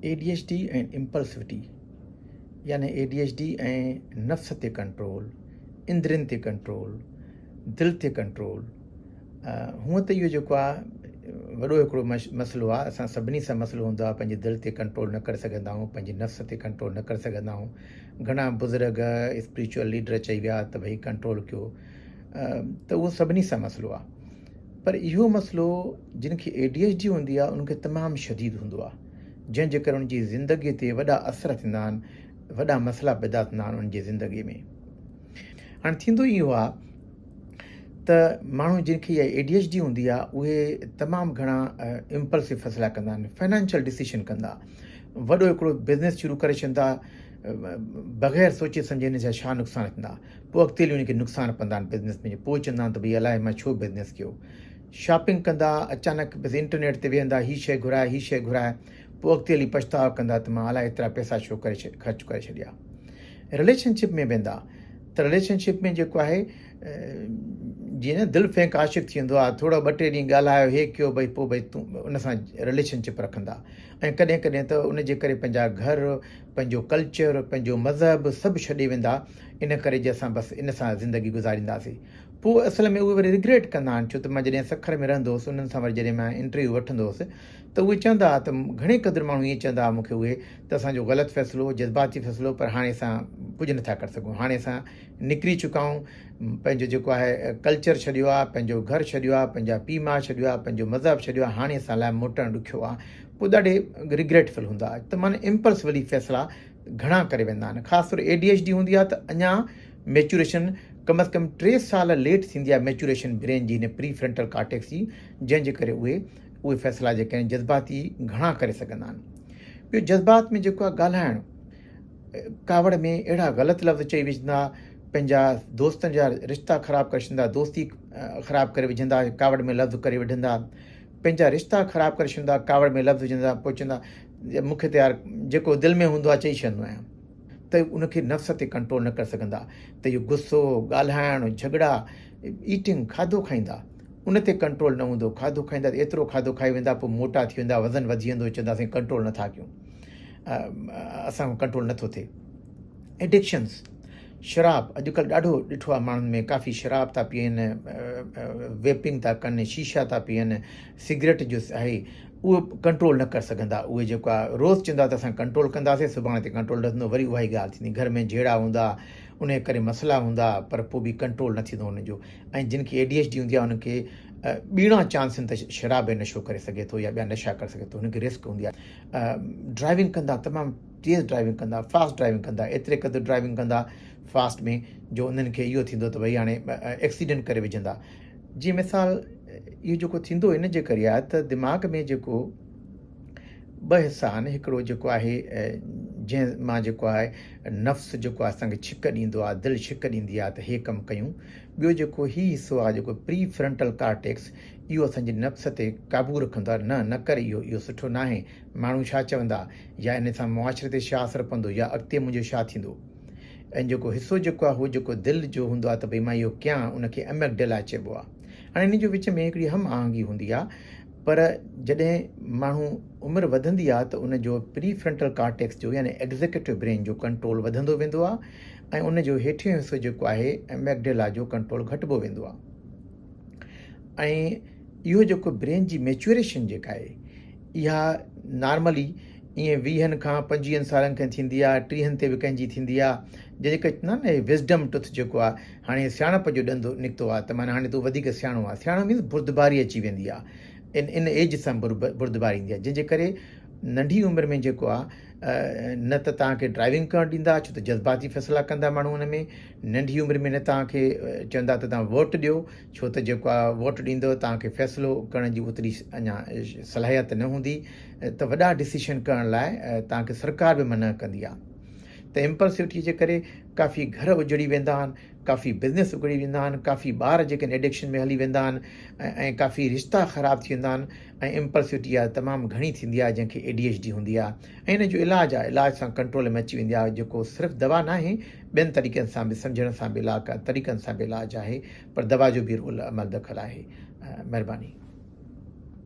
A D H D ۽ impulsivity يعني اي D H D ۽ نفس تي ڪنٽرول، اندرين تي ڪنٽرول، دل تي ڪنٽرول. هونء ته اهو جيڪو آهي وڏو هڪڙو مسئلو آهي، اسان سڀني سان مسئلو هوندو آهي، پنهنجي دل تي ڪنٽرول نه ڪري سگهندا آهيون، پنهنجي نفس تي ڪنٽرول نه ڪري سگهندا آهيون. گهڻا بزرگ اسپريچوئل ليڊر چئي ويا ته ڀئي ڪنٽرول ڪيو، ته اهو سڀني سان مسئلو آهي. پر اهو مسئلو جن کي اي ڊي ايڇ ڊي هوندي آهي انهن کي تمام شديد هوندو آهي، جنهن جي ڪري انهن جي زندگي تي وڏا اثر ٿيندا آهن، وڏا مسئلا پيدا ٿيندا آهن انهن جي زندگي ۾. هاڻي ٿيندو اهو آهي ته ماڻهو جن کي اها اي ڊي ايڇ ڊي هوندي آهي اهي تمام گهڻا امپلسو فيصلا ڪندا آهن، فائنانشل ڊسيشن ڪندا، وڏو هڪڙو بزنس شروع ڪري ڇڏيندا بغير سوچي سمجهي ان جا ڇا نقصان ٿيندا، پوء اڳتي هلي ان کي نقصان پوندا آهن بزنس ۾ پوء چوندا آهن ته ڀئي الائي مان ڇو بزنس ڪيو. شاپنگ ڪندا اچانڪ بس انٽرنيٽ تي ويهندا هي شيء گهرائي هي شيء گهرائي پوء اڳتي هلي پڇتاء ڪندا ته مان الائي ايترا پئسا ڇو ڪري خرچ ڪري ڇڏيا. رليشن شپ ۾ ويندا ته رليشن شپ ۾ جيڪو آهي جيئن نه دل ڦينڪ عاشق ٿي ويندو آهي ٿورو ٻه ٽي ڏينهن ڳالهايو هي ڪيو ڀئي پوء ڀئي تون ان سان رليشن شپ رکندا ۽ ڪڏهن ڪڏهن ته ان جي ڪري پنهنجا گهر پنهنجو ڪلچر پنهنجو مذهب سڀ ڇڏي ويندا ان ڪري جي اسان بس ان سان زندگي گذارينداسين. پوء اصل ۾ اهي وري رگريٽ ڪندا آهن ڇو ته مان جڏهن سکر ۾ رهندو هوس انهن سان وري جڏهن مان انٽرويو وٺندو هوس ته اهي چوندا هئا ته گهڻي قدر ماڻهو ائين چوندا هئا مون کي اهي ته اسان جو غلط فيصلو هو جذباتي فيصلو هو پر هاڻي اسان ڪجهه نٿا ڪري سگهون هاڻي اسان نڪري چڪا آهيون پنهنجو جيڪو آهي ڪلچر ڇڏيو آهي پنهنجو گهر ڇڏيو آهي پنهنجا پيء ماء ڇڏيو آهي پنهنجو مذهب ڇڏيو آهي هاڻي اسان لاء موٽڻ ڏکيو آهي پوء ڏاڍي رگريٽفل هوندا ته معنيٰ امپلسولي فيصلا گهڻا ڪري ويندا آهن خاص طور اي ڊي ايڇ ڊي هوندي آهي ته اڃا ميچوريشن ڪم از ڪم 3 سال ليٽ ٿيندي آهي ميچوريشن برين جي هن پري فرنٽل ڪارٽيڪس جي جنهن جي ڪري اهي اهي فيصلا جيڪي آهن جذباتي گهڻا ڪري سگهندا آهن. ٻيو جذبات ۾ جيڪو آهي ڳالهائڻ ڪاوڙ ۾ اهڙا غلط لفظ چئي وجهندا پنهنجا دوستن جا رشتا خراب ڪري ڇڏيندا دوستي خراب ڪري وجهندا ڪاوڙ ۾ لفظ ڪري وجهندا پنهنجا رشتا خراب ڪري ڇڏيندا ڪاوڙ ۾ لفظ وجهندا پوء چوندا مون کي ته يار جيڪو دل ۾ هوندو آهي چئي ڇڏندو آهيان ته ان کي نفس تي ڪنٽرول نه ڪري سگهندا ته اهو غصو ڳالهائڻ جهڳڙا ايٽنگ کاڌو کائيندا ان تي ڪنٽرول نه هوندو کاڌو کائيندا ته ايترو کاڌو کائي ويندا پوء موٽا ٿي ويندا وزن وڌي ويندو چوندا اسين ڪنٽرول نٿا ڪيون اسان کان ڪنٽرول نٿو ٿئي. ايڊڪشنز شراب اڄڪلهه ڏاڍو ڏٺو آهي ماڻهن ۾ ڪافي شراب ٿا پيئن ويپنگ ٿا ڪن شيشا ٿا پيئن سگريٽ جو آهي اهو ڪنٽرول نه ڪري سگهندا اهي جيڪو آهي روز چوندا ته اسان ڪنٽرول ڪنداسين سڀاڻي تي ڪنٽرول نه ٿيندو وري اها ئي ڳالهه ٿيندي گهر ۾ جهيڙا هوندا ان ڪري مسئلا هوندا پر پوء به ڪنٽرول نه ٿيندو انهن جو ۽ جن کي اي ڊي ايڇ ڊي هوندي آهي انهن کي ٻيڻا چانس آهن ته شراب ۽ نشو ڪري سگهي ٿو يا ٻيا نشا ڪري سگهي ٿو هن کي رسڪ هوندي آهي ڊرائيونگ ڪندا تمام تيز ڊرائيونگ ڪندا فاسٽ ڊرائيونگ ڪندا ايتري قدر ڊرائيونگ ڪندا فاسٽ ۾ جو انهن کي اهو ٿيندو ته ڀئي هاڻي ايڪسيڊنٽ ڪري وجهندا جيئن مثال اهو جيڪو ٿيندو ان جي ڪري آهي ته دماغ ۾ جيڪو ٻه حصا آهن هڪڙو جيڪو آهي جنهن مان جيڪو آهي نفس جيڪو آهي اسانکي ڇڪ ڏيندو آهي دل ڇڪ ڏيندي آهي ته هي ڪم ڪيون ٻيو جيڪو هي حصو آهي جيڪو پري فرنٽل ڪارٽيڪس اهو اسانجي نفس تي قابو رکندو آهي نه نه ڪر اهو اهو سٺو ناهي ماڻهو ڇا چوندا يا ان سان معاشري تي ڇا اثر پوندو يا اڳتي منهنجو ڇا ٿيندو ۽ جيڪو حصو جيڪو آهي هو جيڪو دل جو هوندو آهي ته ڀئي مان اهو ڪيان ان کي اميگڊلا چئبو آهي. هاڻي انهي جو وچ ۾ هڪڙي هم آهنگي هوندي آهي پر جڏهن ماڻهو عمر وڌندي آهي ته ان جو پري فرنٽل ڪارٽيڪس جو يعني ايگزيڪيوٽو برين جو ڪنٽرول وڌندو ويندو آهي ۽ ان جو هيٺيون حصو جيڪو آهي اميگڊلا جو ڪنٽرول گهٽبو ويندو آهي ۽ اهو جيڪو برين جي ميچوريشن جيڪا آهي اها نارملي ائين ويهن کان پنجويهن سالن کان ٿيندي آهي، ٽيهن تي به ڪنهن جي ٿيندي آهي. جنهن جي ڪري چوندا آهن نه هي وزڊم ٽوٿ جيڪو آهي هاڻي سياڻپ جو ڏند نڪتو آهي ته معنيٰ هاڻي تون وڌيڪ سياڻو آهي. سياڻو مينز بردباري اچي ويندي آهي. ان ان ايج سان بردباري ايندي آهي جنهن جي ڪري ننڍي عمر ۾ جيڪو آهي نه ته توهان کي ڊرائيونگ ڪرڻ ڏيندا ڇو ته جذباتي فيصلا ڪندا ماڻهو ان ۾ ننڍي عمر ۾ نه توهان کي چوندا ته توهان ووٽ ڏيو ڇو ته جيڪو آ ووٽ ڏيندو توهان کي فيصلو ڪرڻ جي اوتري اڃا صلاحيت نه هوندي ته وڏا ڊسيشن ڪرڻ لاء توهان کي سرڪار به منع ڪندي آ ته امپلسوٽي جي ڪري ڪافي گهر اجڙي ويندا آهن ڪافي بزنس اگڙي ويندا آهن ڪافي ٻار جيڪي آهن ايڊڪشن ۾ هلي ويندا آهن ۽ ڪافي رشتا خراب ٿي ويندا آهن ۽ امپلسوٽي آ تمام گهڻي ٿيندي آ جنهن کي اي ڊي ايڇ ڊي هوندي آ ۽ ان جو علاج آ علاج سان ڪنٽرول ۾ اچي ويندي آ جيڪو صرف دوا ناهي ٻين طريقن سان به سمجهڻ سان به علاج طريقن سان به علاج آهي پر دوا جو به رول عمل دخل آهي مهرباني.